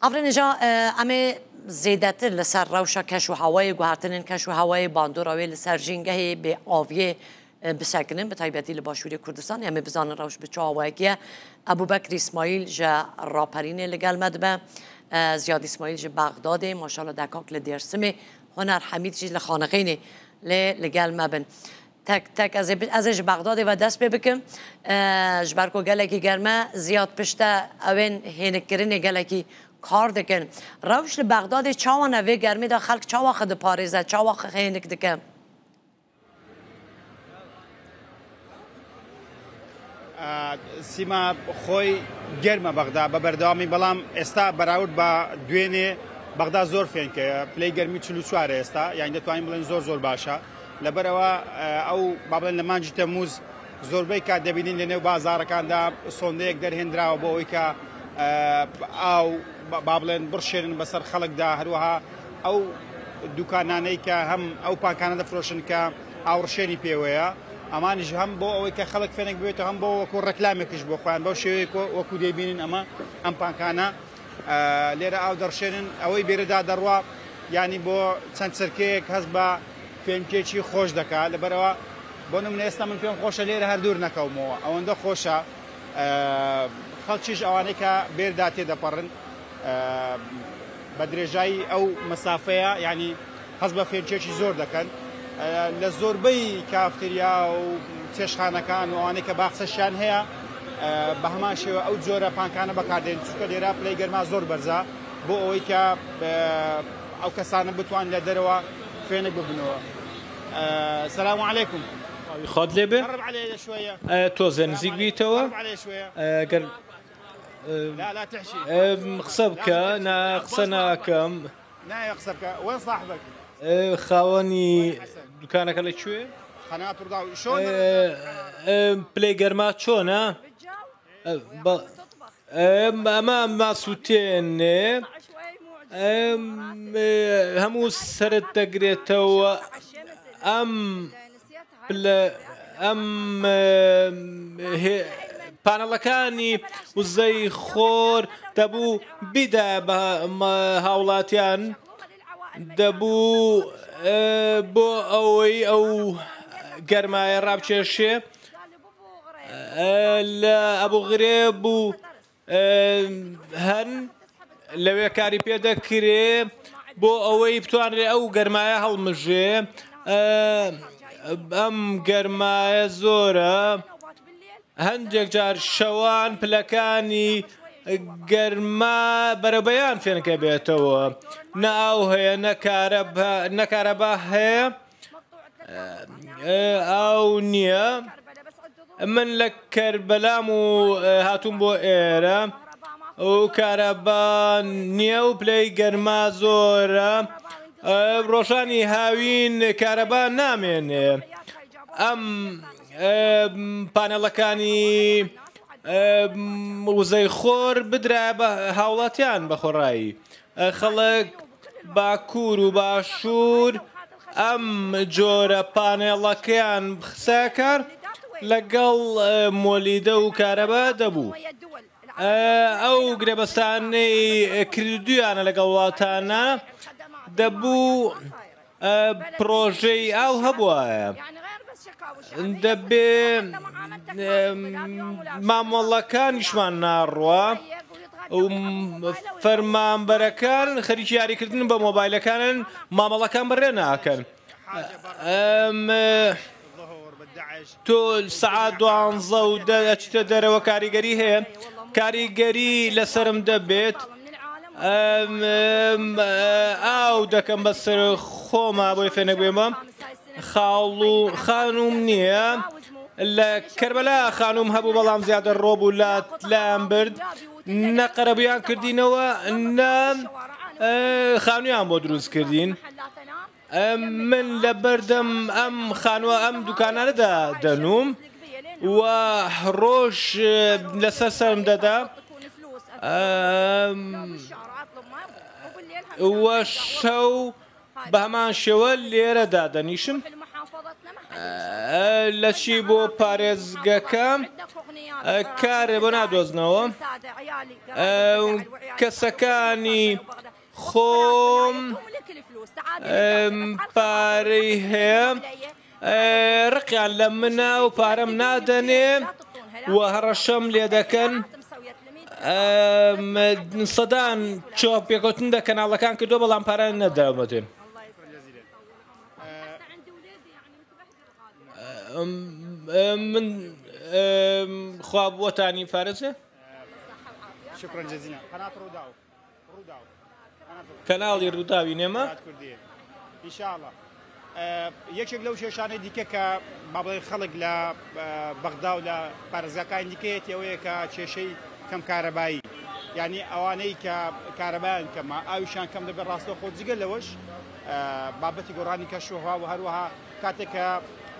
Hevrê nêja em ê zêdetir li ser rewşa keş û hewayê, guhertinên keş û hewayê, bandora wê li ser jîngehê, bêaviyê bisekinin, bi taybetî li Başûrê Kurdistanê em ê bizanin rewş bi çi awayekî ye. Ebûbekir Îsmaîl ji Raperînê li gel me dibe, Ziyad Îsmaîl ji Bexdadê, Maşala Dekak li Dêrsimê, Huner Hemîd jî li Xaneqînê lê li gel me bin. Tek tek ez ê ez ê ji Bexdadê ve dest pê bikim. Ji ber ku gelekî germ e, ziyad pişte ewên hênikkirinê gelekî kar dikin. Rewş li Bexdadê çawa ne vê germê de xelk çawa xwe diparêze, çawa xwe hênik dike? سیما خۆی گەرمە بەغدا بە بەردەوامی بەڵام ئێستا بەراورد بە دوێنێ بەغدا زۆر فێنکەیە پلەی گەرمی 44 ئێستا یان دەتوانین بڵێن زۆر زۆر باشە لەبەرئەوە ئەو با بڵێن لە مانگی تەمووز زۆربەی کات دەبینین لە نێو بازاڕەکاندا سۆندەیەک دەرهێنراوە بۆ ئەوەی کە ئاو با بڵێن بڕشێنن بەسەر خەڵکدا هەروەها ئەو دوکانانەی کە هەم ئەو پانکانە دەفرۆشن کە ئاوڕشێنی پێوەیە ئەمانیش هەم بۆ ئەوەی کە خەڵک فێنک بێتەوە هەم بۆ وەکو ڕێکلامێکیش بۆ خۆیان بەو شێوەیە وەکو دەیبینن ئەمە ئەم پانکانە لێرە ئاو دەڕشێنن ئەوەی بێرەدا دەڕوا یانی بۆ چەند چرکەیەک هەست بە فێنکێکی خۆش دەکا لەبەرەوە بۆ نمونە ئێستا من پێم خۆشە لێرە هەر دوور نەکەومەوە ئەوەندە خۆشە خەڵکیش ئەوانەی کە بێردا تێدەپەڕن بە درێژایی ئەو مەسافەیە یعنی هەست بە فێنکێکی زۆر دەکەن لە زۆربەی کافتریا و چێشخانەکان و ئەوانەی کە باخچەشیان هەیە بە هەمان شێوە ئەو جۆرە پانکانە بەکاردێن چونکە لێرە پلەی گەرما زۆر بەرزە بۆ ئەوەی کە ئەو کەسانە بتوان لە دەرەوە فێنک ببنەوە. سلام علیکم. خوات لێ بێ تۆزێ نزیک بیتەوە گەر قسە بکە نا قسە ناکەم. خاوەنی دوکانەکە لە کوێ؟ پلەی گەرما چۆنە؟ ئەمە ماسووتێنێ هەموو سرت دەگرێتەوە ئەم ئەم پانەڵەکانی وزەی خۆر دەبوو بیدا بە هاوڵاتیان دەبوو بۆ ئەوەی ئەو گەرمایە ڕابکێشێ لە ئەبوو غرێب و هەن لەوێ کاری پێ دەکرێ بۆ ئەوەی بتوانرێ ئەو گەرمایە هەڵمژێ ئەم گەرمایە زۆرە هەندێک جار شەوان پلەکانی گەرما بەرەبەیان فێنکە بێتەوە نە ئاو هەیە نە کارەبا هەیە ئاو نییە من لە کەربەلام و هاتووم بۆ ئێرە و کارەبا نییە و پلەی گەرما زۆرە ڕۆژانی هاوین کارەبا نامێنێ ئەم پانێڵەکانی وزەی خۆر بدرا بە هاوڵاتیان بە خۆڕایی خەڵک باکوور و باشوور ئەم جۆرە پانێڵەکەیان بخسایە کار لەگەڵ مۆلیدە و کارەبا دەبوو. ئەو گرێبەستانەی کردویانە لەگەڵ وڵاتانە دەبوو پرۆژەی ئاو هەبوایە. دەبێ مامەڵەکانیشمان ناڕوا و فەرمانبەرەکان خەریکی یاریکردن بە مۆبایلەکانن مامەڵەکان بەڕێ ناکەن. تۆ سەعات دوانزە و دە ئەچیتە دەرەوە کاریگەری هەیە کاریگەری لەسرم دەبێت ئاو دەکەم بەسەر خۆما بۆی فێنک بێمە خاڵ و خانووم نییە لە کەربەلا خانووم هەبوو بەڵام زیادە ڕۆبوو لە لایان برد نە قەرەبوویان کردینەوە نە خانوویان بۆ دروست کردین من لە بەردەم ئەم خانووە ئەم دوکانانەدا دەنووم و ڕۆژ لەسەر سەرم دەدا و شەو بە هەمان شێوە لێرە دادەنیشم لە چی بۆ پارێزگەکە کار بۆ نادۆزنەوە. کەسەکانی خۆم پارەی هەیە، ڕقیان لە منە و پارەم نادەنێ و هەڕەشەم لێ دەکەن. سەدان چاوپێکەوتن لە کەناڵەکان کردووە، بەڵام پارەیان نەداومەتێ. من خوا بۆتانی فارسێ. شكرا جزيلا قناة رووداو رووداو کەناڵی ڕووداوی نێمە. إن شاء الله. یەکێک لەو کێشانەی دیکە کە با بڵێن خەڵک لە بەغدا و لە پارێزگاکانی دیکەیەتی ئەوەیە کە کێشەی کەم کارەبایی، یعنی ئەوانەی کە کارەبایان کەمە ئاویشان کەم دەبێت ڕاستەوخۆ، جگە لەوەش بابەتی گۆڕانی کەشوهەوا و هەروەها کاتێک کە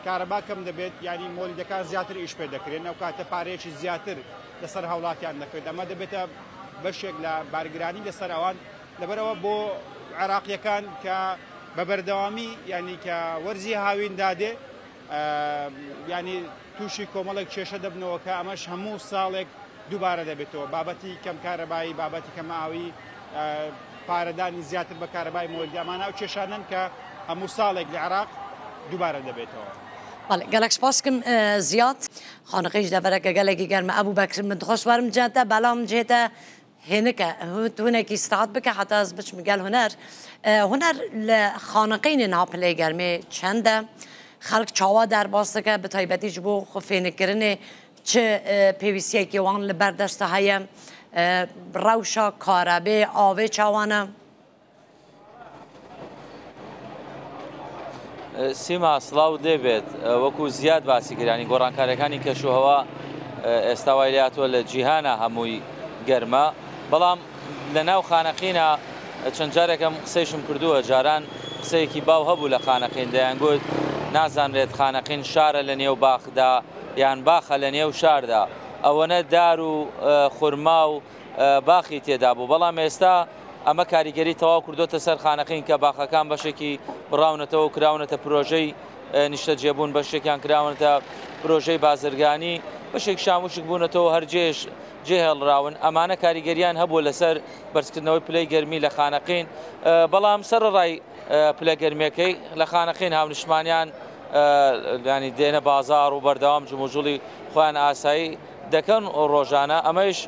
کارەبا کەم دەبێت یعنی مۆلیدەکان زیاتر ئیش پێ دەکرێن، ئەو کاتە پارەیەکی زیاتر لەسەر هاوڵاتیان دەکرێت، ئەمە دەبێتە بەشێک لە بارگرانی لەسەر ئەوان. لەبەرەوە بۆ عێراقیەکان کە بە بەردەوامی یعنی کە وەرزی هاوین دادێ یعنی تووشی کۆمەڵێک کێشە دەبنەوە کە ئەمەش هەموو ساڵێک دووبارە دەبێتەوە، بابەتی کەم کارەبایی، بابەتی کەم ئاوی، پارەدانی زیاتر بە کارەبای مۆلیدە، ئەمانە ئەو کێشانەن کە هەموو ساڵێک لە عێراق دووبارە دەبێتەوە. بەڵێ گەلەک سپاس کم زیاد خانەقیش دەڤەرەکە گەلێکی گەرمە. ئەبوو بەکر من دخواست وەرم جێتە بەڵام جێتە هێنکە هونێکی استراحەت بکە حتا ئەز بچم گەل هونەر. هونەر لە خانەقینێ نها پلەی گەرمێ چەندە خەڵک چاوا دەرباز دەکە بە تایبەتیش بۆ خۆفێنکردنێ چ پێویستیەکی وان لە بەردەستە هەیە، ڕەوشە کارەبێ ئاوێ چاوانە؟ سیما سڵاو لێبێت. وەکو زیاد باسی کرانی گۆڕانکاریەکانی کەشوهەوا ئێستا وای لێهاتووە لە جیهانە هەمووی گەرمە، بەڵام لە ناو خانەقینە چەند جارێکم قسەیشم کردووە، جاران قسەیەکی باو هەبوو لە خانەقین دەیانگوت نازانرێت خانەقین شارە لە نێو باخدا یان باخە لە نێو شاردا، ئەوەنە دار و خورما و باخی تێدا بوو، بەڵام ئێستا ئەمە کاریگەری تەواو کردوتە سەر خانەقین کە باخەکان بەشێکی بڕاونەتەوە و کراونەتە پرۆژەی نیشتەجێبوون، بەشێکیان کراونەتە پرۆژەی بازرگانی، بەشێک شاموشک بوونەتەوە هەرجێش جێهێڵراون. ئەمانە کاریگەریان هەبوو لەسەر بەرزکردنەوەی پلەی گەرمی لە خانەقین، بەڵام سەرەڕای پلە گەرمیەکەی لە خانەقین هاونیشتمانیان ینی دێنە بازاڕ و بەردەوام جموجوڵی خۆیان ئاسایی دەکەن ڕۆژانە، ئەمەش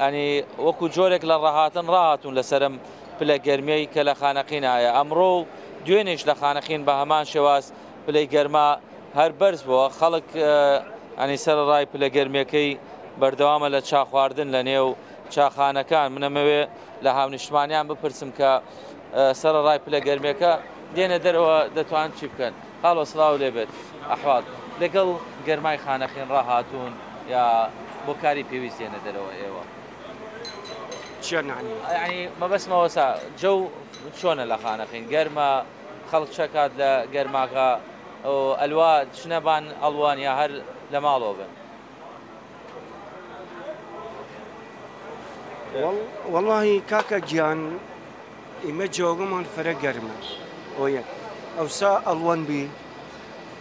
ینی وەکو جۆرێک لە ڕاهاتن ڕاهاتون لەسەرم پلە گەرمیەی کە لە خانەقین هەیە. ئەمڕۆ و دوێنێش لە خانەقین بە هەمان شێواز پلەی گەرما هەر بەرز بووە، خەڵک ینی سەرەڕای پلە گەرمیەکەی بەردەوامە لە چا خواردن لە نێو چاخانەکان. منەمەوێ لە هاونیشتمانیان بپرسم کە سەرەڕای پلە گەرمیەکە دێنە دەرەوە دەتوان چی بکەن. هاڵۆ سڵاو لێبێت ئەحواڵ، لەگەڵ گەرمای خانەقین ڕاهاتوون یا بۆ کاری پێویست دێنە دەرەوە ئێوە؟ چیان یعنی؟ یعنی مەبەستمەوە سا جەو چۆنە لە خانەقین؟ گەرمە، خەڵک چەکات لە گەرماکە، ئەلوا چنە بان ئەڵوان یا هەر لە ماڵەوە بن؟ وەڵاهی کاکە گیان ئیمە جەوەگەمان فرە گەرمە، ئەو یەک ئەوسا ئەڵوەن بی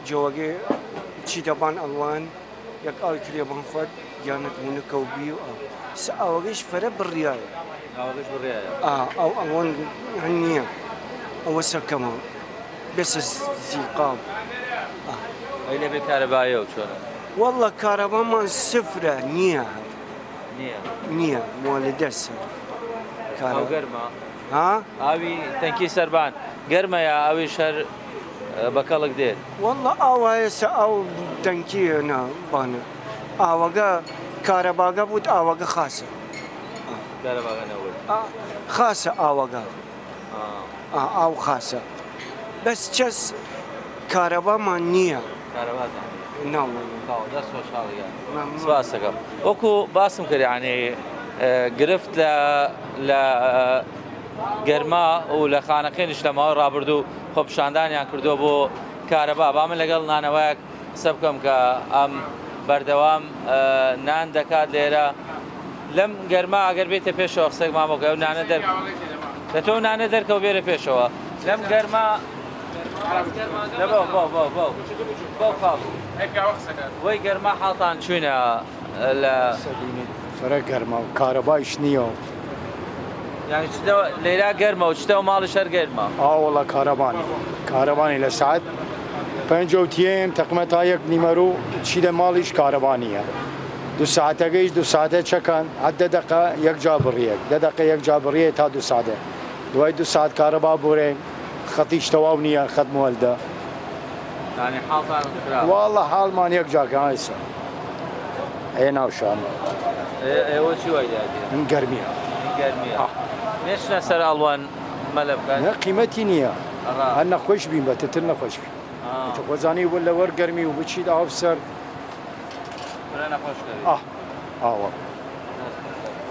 جەوەگەی چیتە بان ئەڵوان یەک ئاوی کرێ بان خوارد گیانت هونکەو بی و ئاو ئاوەگەیش فرە بڕیایە. ئاوەگەش بڕیایە. ئاو ئەڵوەن هەن نییە، ئەوە سەکەمە بێسە زیقاو. ئەی لەبێ کارەبایەوە چۆنە؟ والله کارەبامان سفرە نییە، هەر نییە، نییە، مۆلدەسە. ئاو گەرمە؟ ها؟ ئاوی تەنکی سەربان گەرمە یا ئاویش هەر بە کەڵک دێت؟ والله ئاوایەسە ئاو تەنکی نا بانە، ئاوەگە کارەباگە بوت ئاوەگە خاسە. کارەباگە نەبوت خاسە ئاوەگە. ئاو خاسە، بەس چەس کارەبامان نییە. کارەباتان نییە؟ دەست خۆشحاڵیان سپاس دەکەم. وەکو باسم کرد یعنی گرفت لە گەرما و لە خانەقینیش لە ماوەی ڕابردوو خۆپیشاندانیان کردووە بۆ کارەبا. با من لەگەڵ نانەوایەک قسە بکەم کە ئەم بەردەوام نان دەکات لێرە لەم گەرما. ئەگەر بێتە پێشەوە قسەێکمان بۆ ئەو نانە دەر لە تۆ نانە دەرکەوە بێرە پێشەوە لەم گەرما. بۆ بۆ بۆ بۆ بۆ خاڵ. وەی گەرما حاڵتان چوینە لە فرە گەرمە و کارەبایش نییە و یعنی چتەوە لێرا گەرمە و چتەوە ماڵی شەر گەرمە. ئاوەڵا کارەبانی کارەبانی لە ساعت پەنج و تیم تەقمە تا یەک نیمەرو چیدە ماڵیش کارەبا نییە دو ساعتەکەیش دو ساعتە چەکان هەر دە دەقە یەک جا بڕیەک دە دەقە یەک جا بڕیە تا دو ساعتە دوای دو ساعت کارەبا بورێ خەتیش تەواو نییە خەت موەلدە. یعنی حاڵتان خراپە. واللە حاڵمان یەک جا کە ئایسا ئەیە ناو شار. ئێوە چی وای لێهاتیە؟ من گەرمیە. گەرمیە. نێچنە سەر ئەڵوەن مەلە بکەن؟ نە قیمەتی نییە. هەر نەخۆش بین بە تتر نەخۆش بین. ئیتر خۆ زانی بوو لەوەر گەرمی و بچیت ئاو سەر. فرە نەخۆش کەوی. ئاه ئاوە.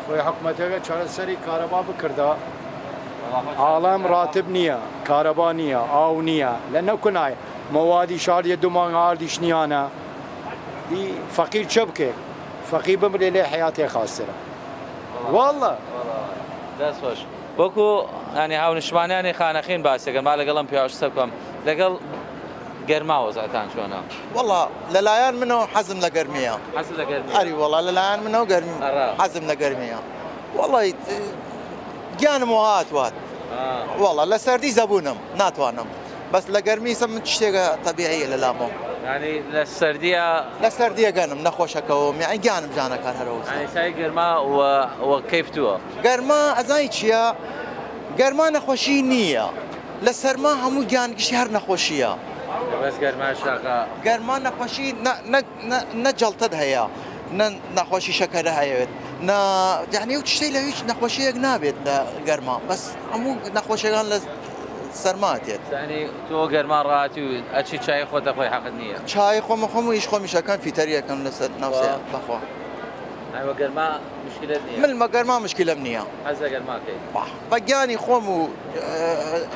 خۆی حکومەتەکە چارەسەری کارەبا بکردا. عاڵەم ڕاتب نییە، کارەبا نییە، ئاو نییە، لە نەکونای مەوادیش هاردیە دو مانگ هاردیش نیانە. دی فەقیر چە بکێ؟ فەقیر بمرێ لێ حەیاتێ خاسترە. واللە. دەست خۆش. وەکو ینی هاونیشتمانیانی خانەقین باسێکن با لەگەڵم پیاوش قسە بکەم لەگەڵ گەرما وەزعتان چۆنە؟ وەڵا لەلایەن منەوە حەزم لە گەرمیە. حەزت لە گەرمیە؟ ئەری وەڵا لەلایەن منەوە گەرمی حەزم لە گەرمیە. وەڵی گیانم وەها توات. وەڵا لە سەردی زەبوونم ناتوانم بەس لە گەرمی سە من شتێکە تەبیعیە لە لامەوە. یعنی لە سەردیە لە سەردیە گەنم نەخۆشەکەوم یعنی گیانم ژانەکان هەرەوە. یعنی سای گەرما و کەیف تووە؟ گەرما ئەزانی چییە؟ گەرما نەخۆشی نییە. لە سەرما هەموو گیان گشتی هەر نەخۆشییە. بەس گەرما شاخە. گەرما نەخۆشی نە جەڵتەت هەیە نە نەخۆشی شەکەرە هەیەت نە یعنی ئەو شتەی لە هیچ نەخۆشیەک نابێت لە گەرما بەس هەموو نەخۆشیەکان لە سەرما تێت. یعنی تۆ گەرما ڕاتی و ئەچی چای خۆت دەخۆی حەقت نییە؟ چای خۆم خۆم و ئیش خۆمیشەکەم فیتەریەکەم لەسەر ناوسێ بەخوا. ئەوە گەرما مشکلت نییە؟ من بە گەرما مشکلەم نییە. حەز لە گەرما کەی؟ بە گیانی خۆم و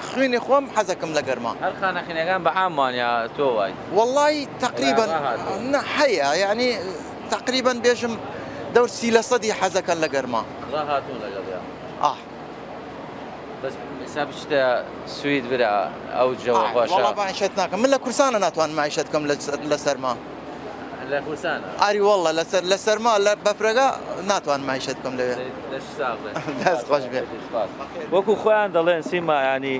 خوێنی خۆم حەزەکەم لە گەرما. هەر خانەقینەکان بە عام وان یا تۆ وای؟ وەڵای تەقریبەن هەیە یعنی تەقریبەن بێژم دەور 30% حەزەکەن لە گەرما. ڕاهاتوون لەگەڵیا؟ ئاه. بەس ئێستا بچیتە سوید برا ئەو جەوە خۆشە. وەڵا مەعیشەت ناکەم من لە کوردستانە ناتوانم مەعیشەت بکەم لە سەرما. لە کوردستانە؟ ئاری وەڵا لەسەر لە سەرما لە بەفرەکە ناتوانم مەعیشەت بکەم لەوێ. لەش ساغ بێ. دەست خۆش بێ. وەکو خۆیان دەڵێن سیما ینی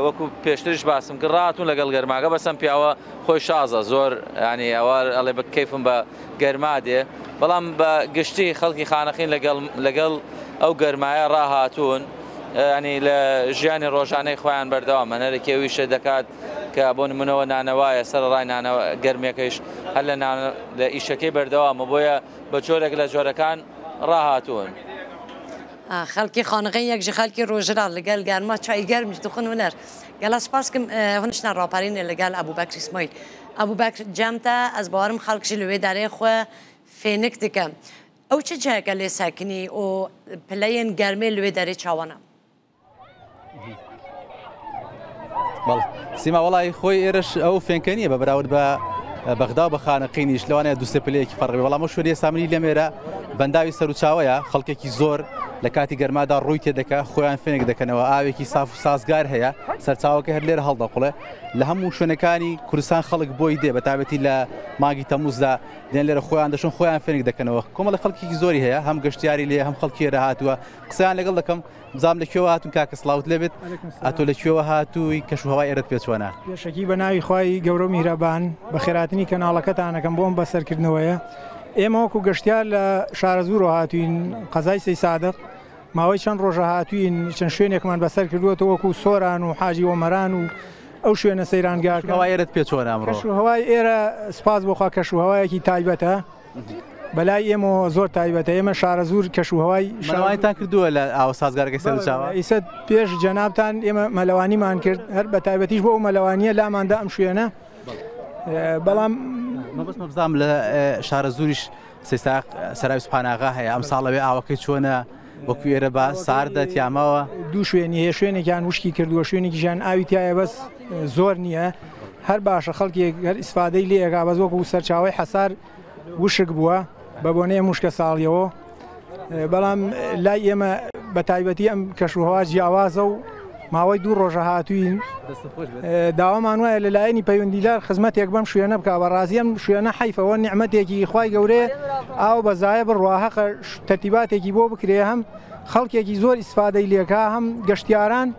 وەکو پێشتریش باسم کرد ڕاتون لەگەڵ گەرماگە بەسەم پیاوە خۆی شازە زۆر ینی ئەوە ئەڵێ بە کەیفم بە گەرما دێ بەڵام بە گشتی خەڵکی خانەقین لەگەڵ ئەو گەرمایە ڕاهاتوون ینی لە ژیانی ڕۆژانەی خۆیان بەردەوامە نەرەکی ئەویشە دەکات کە بۆ نمونەوە نانەوایە سەر ڕای نانەوە گەرمیەکەیش هەر لە لە ئیشەکەی بەردەوامە بۆیە بە جۆرێک لە جۆرەکان ڕاهاتوون. خەڵکی خانەقین یەک ji خەڵکی ڕۆژرا لەگەڵ گەرما چای گەرمیش دخۆن هونەر گەلە سپاس کم هونشنا ڕاپەرینێ لەگەڵ ئەبوبەکر ئیسماعیل ئەبوبەکر جەمتە ئەز باوەرم خەڵکشی لەوێ دەرێ خۆ فێنک دکە ئەو چ جایەکە لێ ساکنی و پلەیەن گەرمێ لەوێ دەرێ چاوانە؟ بەڵێ سیما وەڵی خۆی ئێرەش ئەو فێنکە نییە بە بەراورد بە بەغدا و بە خانەقینیش لەوانەیە دوو سێ پلەیەکی فەرق بێ بەڵام ئەو شوێنەی ئێستا منی لێم ئێرە بەنداوی سەروچاوەیە خەڵکێکی زۆر لە کاتی گەرمادا ڕووی تێدەکە خۆیان فێنک دەکەنەوە ئاوێکی ساف و سازگار هەیە سەرچاوەکە هەر لێرە هەڵدەقوڵێ لە هەموو شوێنەکانی کوردستان خەڵک بۆی دێ بە تایبەتی لە مانگی تەموزدا دێن لێرە خۆیان دەشون خۆیان فێنک دەکەنەوە کۆمەڵە خەڵکێکی زۆری هەیە هەم گەشتیاری لێ هەم خەڵکی لێرە هاتووە قسەیان لەگەڵ دەکەم بزانم لە کوێوە هاتوون کاکە سڵاوت لێبێت ئەتۆ لە کوێوە هاتووی کەش و هەوای ئێرەت پێ چۆنە؟ پێشەکی بە ناوی خوای گەورە و میهرەبان بەخێرهاتنی کەناڵەکەتان ئەکەم بۆ ئەم بەسەرکردنەوەیە ئێمە وەکو گەشتیار لە شارەزوورەوە هاتووین قەزای سەیسادق ماوەی چەند ڕۆژە هاتووین چەند شوێنێکمان بەسەر کردووەتەوە وەکو سۆران و حاجی ئۆمەران و ئەو شوێنە سەیرانگاکە. هەوای ئێرەت پێ چۆنە ئەمڕۆ؟ کەش و هەوای ئێرە سپاس بۆ خوا کەش و هەوایەکی تایبەتە. بەلای ئێمەوە زۆر تایبەتە ئێمە شارەزوور کەش و هەوای مەلەوانیتان کردووە لە ئاوە سازگارەکەی سەرچاوە؟ ئیسە پێش جەنابتان ئێمە مەلەوانیمان کرد هەر بە تایبەتیش بۆ ئەو مەلەوانیە لاماندا ئەم شوێنە بەڵام مەبەستمە بزانم لە شارەزووریش سیساق سەراوی سوپاناغا هەیە ئەم ساڵ ئەوێ ئاوەکەی چۆنە وەکو ئێرە با ساردە تیاماوە؟ دوو شوێنی هەیە شوێنێکیان وشکی کردووە شوێنێکیشیان ئاوی تایە بەس زۆر نییە هەر باشە خەڵکێک هەر ئیسفادەی لێ ئەکا بەس وەکو سەرچاوەی حەسار وشک بووە بە بۆنەی ئەم وشکە ساڵیەوە بەڵام لای ئێمە بە تایبەتی ئەم کەشوهەوا جیاوازە و ماوەی دوو ڕۆژە هاتووین داوامان وایە لە لایەنی پەیوەندیدار خزمەتێک بەم شوێنە بکە بە ڕازی ئەم شوێنە حەیفەوە نیعمەتێکی خوای گەورەیە ئاو بە زایە بڕوا هەقە تەرتیباتێکی بۆ بکرێ هەم خەڵکێکی زۆر ئیسفادەی لێکا هەم گەشتیاران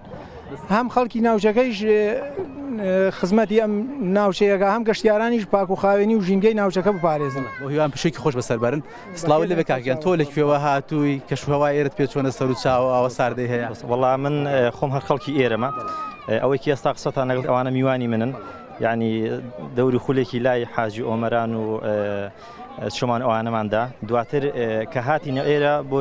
هەم خەڵکی ناوچەکەیش خزمەتی ئەم ناوچەیەکە هەم گەشتیارانیش پاک و خاوێنی و ژینگەی ناوچەکە بپارێزن. بۆ هیوام پشێکی خۆش بەسەر بەرن. سڵاوت لێبێ کاک گیان تۆ لە کوێوە هاتووی کەشوهەوای ئێرەت پێ چۆنە سەر و چاوە ئاوە ساردەی هەیە؟ وەڵا من خۆم هەر خەڵکی ئێرەمە ئەوەی کە ئێستا قسەتان لەگەڵ ئەوانە میوانی منن یعنی دەوری خولێکی لای حاجی ئۆمەران و چۆمان ئەوانەماندا دواتر کە هاتینە ئێرە بۆ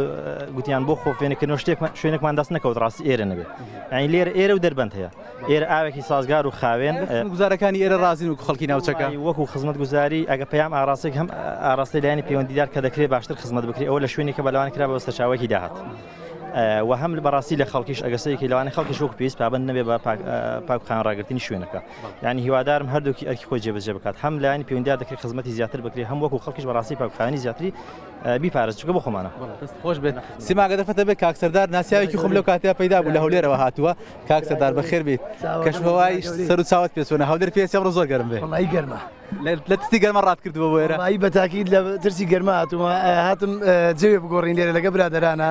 گوتیان بۆ خۆفێنەکردنەوە شتێک شوێنێکمان دەست نەکەوت ڕاستی ئێرە نەبێت یعنی لێرە ئێرە و دەربەند هەیە ئێرە ئاوێکی سازگار و خاوێن گوزارەکانی ئێرە ڕازین وەکو خەڵکی ناوچەکە وەکو خزمەت گوزاری ئەگە پەیام ئاراستێک هەم ئاراستەی لایەنی پەیوەندیدار کە دەکرێت باشتر خزمەت بکرێت ئەوە لە شوێنێکە بەلوان کرا بە سەرچاوەیەکی داهات و هەم بەڕاستی لە خەڵکیش ئەگەسەیەکی لەوانە خەڵکیش وەکو پێویست پابند نەبێ بە پاک ڕاگرتنی شوێنەکە یعنی هیوادارم هەردووکی ئەرکی خۆی جێبەجێ بکات هەم لایەنی پەیوەندیدار دەکرێت خزمەتی زیاتر بکرێت هەم وەکو خەڵکیش بەڕاستی پاکخانی زیاتری بیپارێز چونکە بۆ خۆمانە. دەست خۆش بێت سیماگە دەرفەتە بێت کاک سەردار ناسیاوێکی خۆم لەو کاتەیە پەیدا بوو لە هەولێرەوە هاتووە کاک سەردار بەخێر بیت کەشوهەوای سەر و چاوت پێ چۆنە هەولێر پێ ئەمڕۆ زۆر گەرم بێ وەڵی گەرمە لە ترسی گەرمە ڕات کردووە بۆ ئێرە وەڵی بە تاکید لە ترسی گەرمە هاتوومە هاتم جەوێ بگۆڕین لێرە لەگە برادەرانە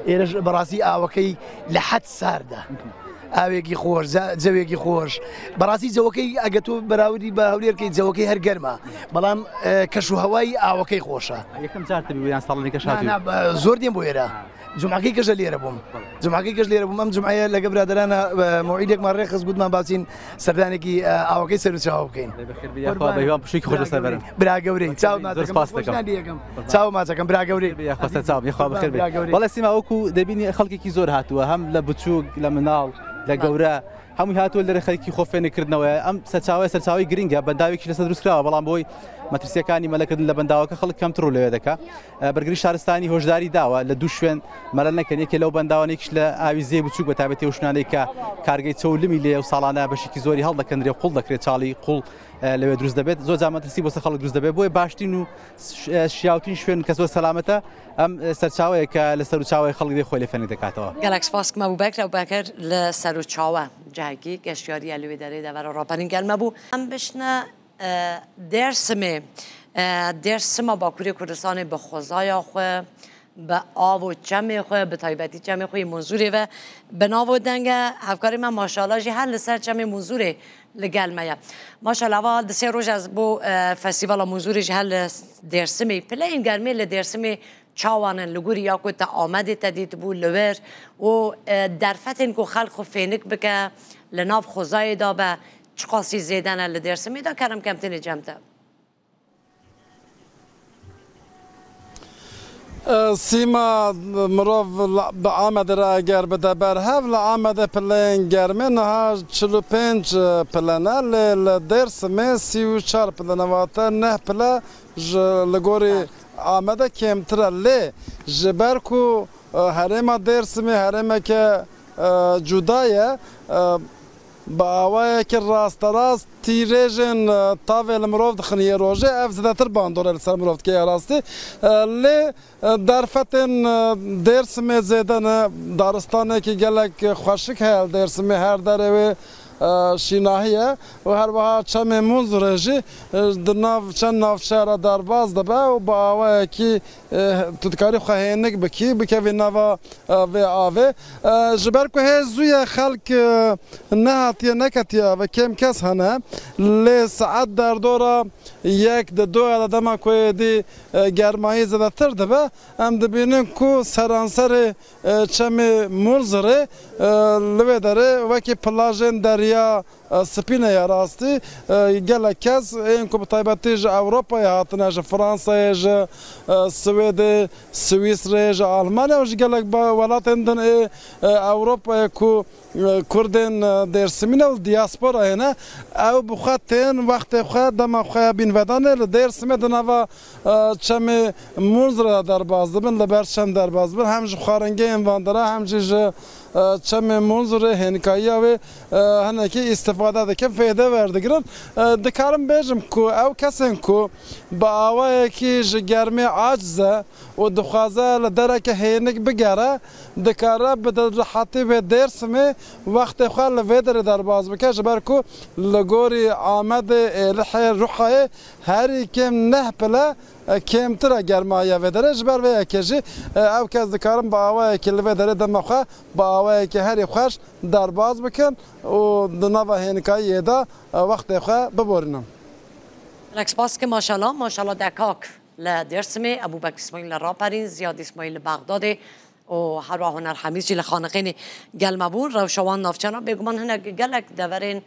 ئێرەش بەڕاستی ئاوەکەی لە حەد ساردە. ئاوێکی خۆش جەوێکی خۆش بەڕاستی جەوەکەی ئەگە تۆ بەراوردی بە هەولێرکەی جەوەکەی هەر گەرمە بەڵام کەش و هەوای ئاوەکەی خۆشە یەکەم جار تبی یان ساڵانی کەش هاتووی؟ زۆر دێم بۆ ئێرە جمعەکەی کەشە لێرە بووم جمعەکەی کەش لێرە بووم ئەم جمعەیە لەگە برادرانە مەوعیدێکمان ڕێکخست گوتمان باسین سەردانێکی ئاوەکەی سەر و چاوە بکەین یاخوا بە هیوام پشوویەکی خۆش بەسەر بەرن برا گەورەی چاو زۆر سپاس دەکەم چاو ماچەکەم برا گەورەی یاخوا سەر چاوم یاخوا بەخێر بێی بەڵێ سیما وەکو دەبینی خەڵکێکی زۆر هاتووە هەم لە بچووک لە مناڵ لە گەورە هەمووی هاتووە لەرە خەریکی خۆ فێنکردنەوەیە ئەم سەرچاوەیە سەرچاوەی گرنگە بەنداوێکی لەسەر دروستکراوە بەڵام بۆی مەترسیەکانی مەلەکردن لە بەنداوەکە خەڵک کەمتر ڕوو لەوێ دەکا بەرگری شارستانی هۆشداری داوە لە دوو شوێن مەلە نەکەن یەکێ لەو بەنداوانێکیش لە ئاوی زێ بچووک بە تایبەتی ئەو شوێنانەی کە کارگەی چەو لمی لێ و ساڵانە بەشێکی زۆری هەڵدەکەندرێ و قوڵ دەکرێت چاڵی قوڵ لەوێ دروست دەبێت زۆر جار مەترسی بۆ سەر خەڵک دروست دەبێت بۆیە باشترین و شیاوترین شوێن کە زۆر سەلامەتە ئەم سەرچاوەیە کە لە سەروچاوەی خەڵک دێ خۆی لێ فێنک دەکاتەوە. گەلەک سپاس کم ئەبوبەکر ئەبوبەکر لە سەروچاوە جهگی گەشتیاریە لوێ دەرێ دەڤەرە ڕاپەرین گەل مەبوو. ئەم بشنە دێرسمێ دێرسما باکوورێ کوردستانێ بە خۆزایا خوێ بە ئاو و چەمێ خوێ بە تایبەتی چەمێ خوێ مونزورێ و بە ناو و دەنگە هەڤکارێ مە ماشاءاللە ژی هەر لەسەر چەمێ مونزورێ لەگەل مەیە ماشاءاللە ئەوە دسێ ڕۆژ ئەز بۆ فەستیڤاڵا مونزورێ ژی هەر لە دێرسمێ پلەین گەرمێ لە دێرسمێ چاوانن لە گوری یا کو تە ئامەدێ تە دیتبوو لەوێر و دەرفەتێن کو خەڵک خو فێنک بکە لە ناو خۆزایێ دا بە چقاسی زێدەنە لە دێرسمێ دا کەرم کەمتنێ جەم تە. سیما مرۆڤ بە ئامەدێ را ئەگەر بدە بەر هەڤ لە ئامەدێ پلەیên گەرمێ niha 45 پلە ne lê li Dêrsimê 34 pile ne wate neh pile ji li gorî Amedê kêmtir e lê ji ber ku herêma Dêrsimê herêmeke cuda ye Bi awayekî rasterast tîrêjên tavê li mirov dixin yê rojê, ev zêdetir bandorê li ser mirov dike ya rastî. Lê derfetên Dêrsimê zêde ne, daristanekî gelek xweşik heye li Dêrsimê, her derê wê şînahî ye û her wiha çemê Munzurê jî di nav çend navçeya re derbas dibe û bi awayekî Tu dikarî xwe hênik bikî, bikevî nava vê avê. Ji ber ku hê zû ye xelk nehatiye neketiye avê, kêm kes hene. Lê saet derdora yek di du de dema ku êdî germayî zêdetir dibe, em dibînin ku seranserê çemê Munzurê li wê derê wekî plajên derya Spî ne ya rastî gelek kes ên ku bi taybetî ji Ewropayê hatine, ji Fransayê, ji Swêdê, Swîsreyê, ji Almanya û ji gelek welatên din ê Ewropayê ku Kurdên Dêrsimî ne û li diasporayê ne, ew bi xwe tên wextê xwe, dema xwe ya bînvedanê li Dêrsimê di nava çemê Munzurê de derbas dibin, li ber çem derbas dibin, hem ji xwaringehên van dere hem jî ji Çemê Munzurê hênikayiya wê hinekî îstifade. îstîfade dikin, fêde werdigirin. Dikarim bêjim ku ew kesên ku bi awayekî ji germê aciz e û dixwaze li dereke hênik bigere, dikare bi dilrehetî bê Dêrsimê wextê xwe li vê derê derbas bike ji ber ku li gorî Amedê, Êlihê, Ruhayê herî kêm neh pile kêmtir e germahiya vê derê. Ji ber vê yekê jî ew kes dikarin bi awayekî li vê derê dema xwe bi awayekî herî xweş derbas bikin û di nava hênikayiyê de wextê xwe biborînin. Gelek spas dikim maşallah maşallah Dekak li Dêrsimê, Ebûbekir Îsmaîl li Raperîn, Ziyad Îsmaîl li Bexdadê û herwiha Huner Hemîd jî li Xaneqînê gel me bûn. Rewşa wan navçeyan bêguman hinek gelek deverên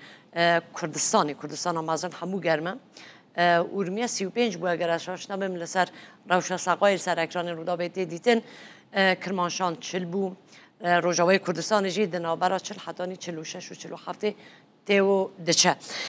Kurdistanê, Kurdistana mezin hemû germ e. Urmiye 35 bû eger ez şaş nebim li ser rewşa seqayê li ser ekranên Rûdawê tê dîtin. Kirmanşan 40 bû. Rojavayê Kurdistanê jî di navbera 40 hetanî 46 û 47 tê û diçe.